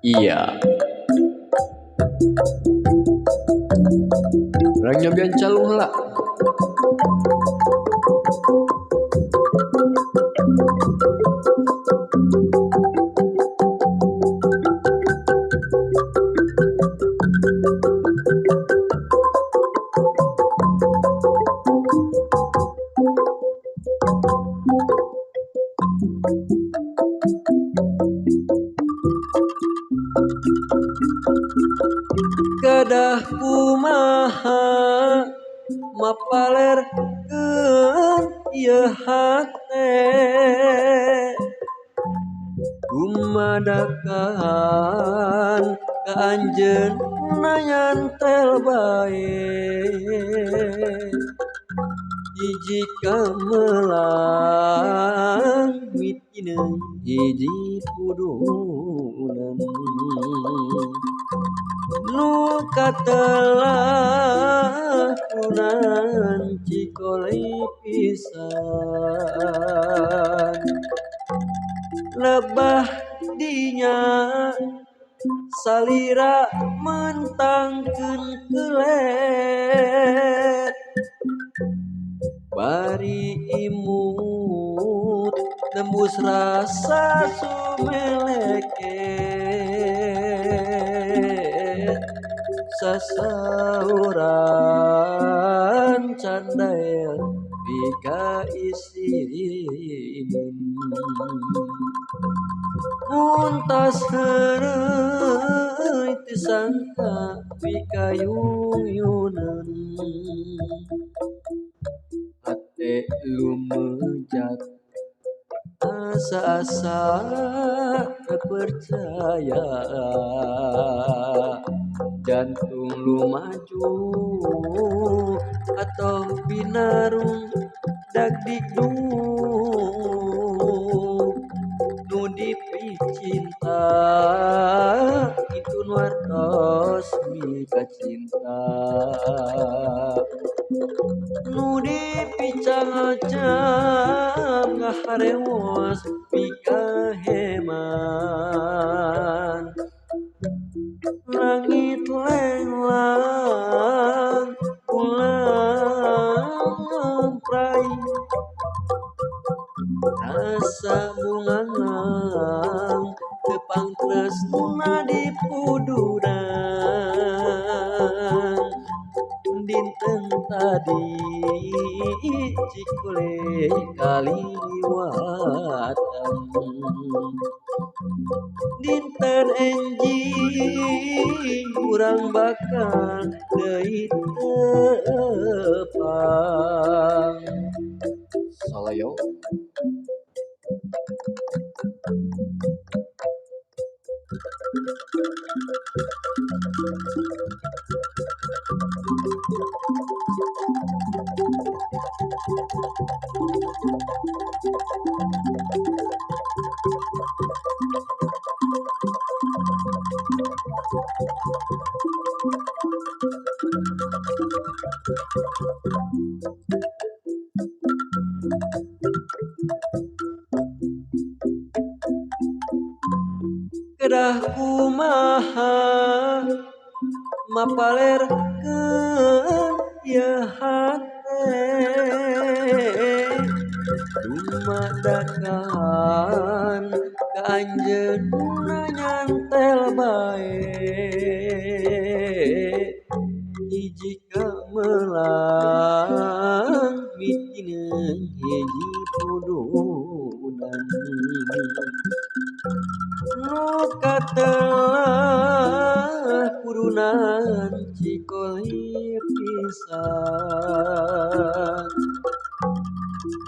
Iya. Urang nyobian calung heula. Kedah kumaha mapalerkeun ieu hate dumadakan ka anjeunna nyantel bae hiji kamelang mitineun hiji pudunan nu katelah kunan cikole pisan lebah dinya salira mentangkeun kelet bari imut nembus rasa sumeleket sasauran candael pika isineun muntas heureuy teu sangka pikayuyuneun hate lumejat asa-asa teu percaya jantung lumaju atau binarung dagdikduk nu dipicinta itu wartos mika cinta nu dipicang-acang ngaharewos pika heman langit lenglang pulang ngemprai rasa bungangang tepang tresna di puduran dinten tadi cikole kaliwatan dinten enjing urang bakal deui tepang. Salayo. Kedah kumaha mapalerkeun ieu hate dumadakan ka anjeunna nyantel bae hiji kamelang mitineun hiji pudunan nu katelah pudunan cikole pisan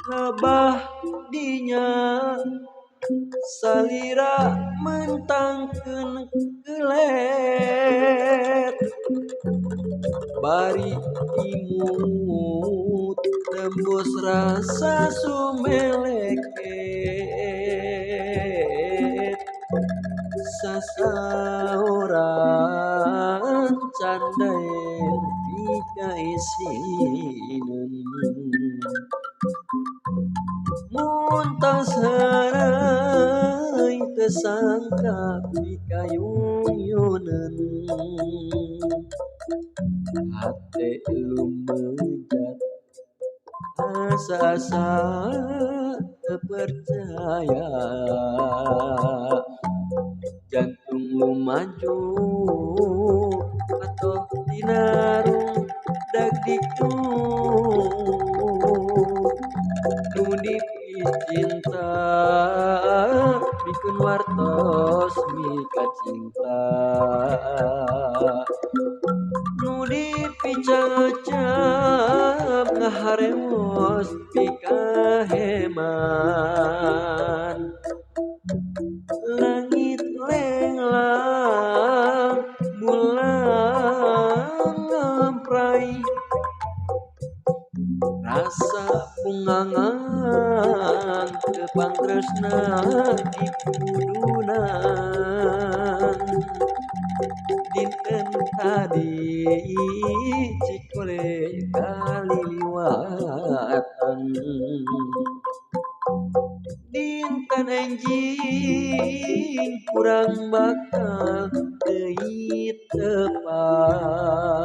lebah dinya salira mentangkeun kelet bari imut tembus rasa sumeleket sasauran candael pika isineun muntas heureuy teu teu sangka pikayuyuneun hate lumejat asa-asa teu percaya jantung lumaju atoh tinarung dagdikduk nu dipicinta pikeun wartos mikacinta nu dipicacap ngaharewos pikaheman langit lenglang bulan ngamprai rasa pungangan tepang tresna dikudunan dinten tadi cikole kaliliwatan dinten enjing kurang bakal deui tepang.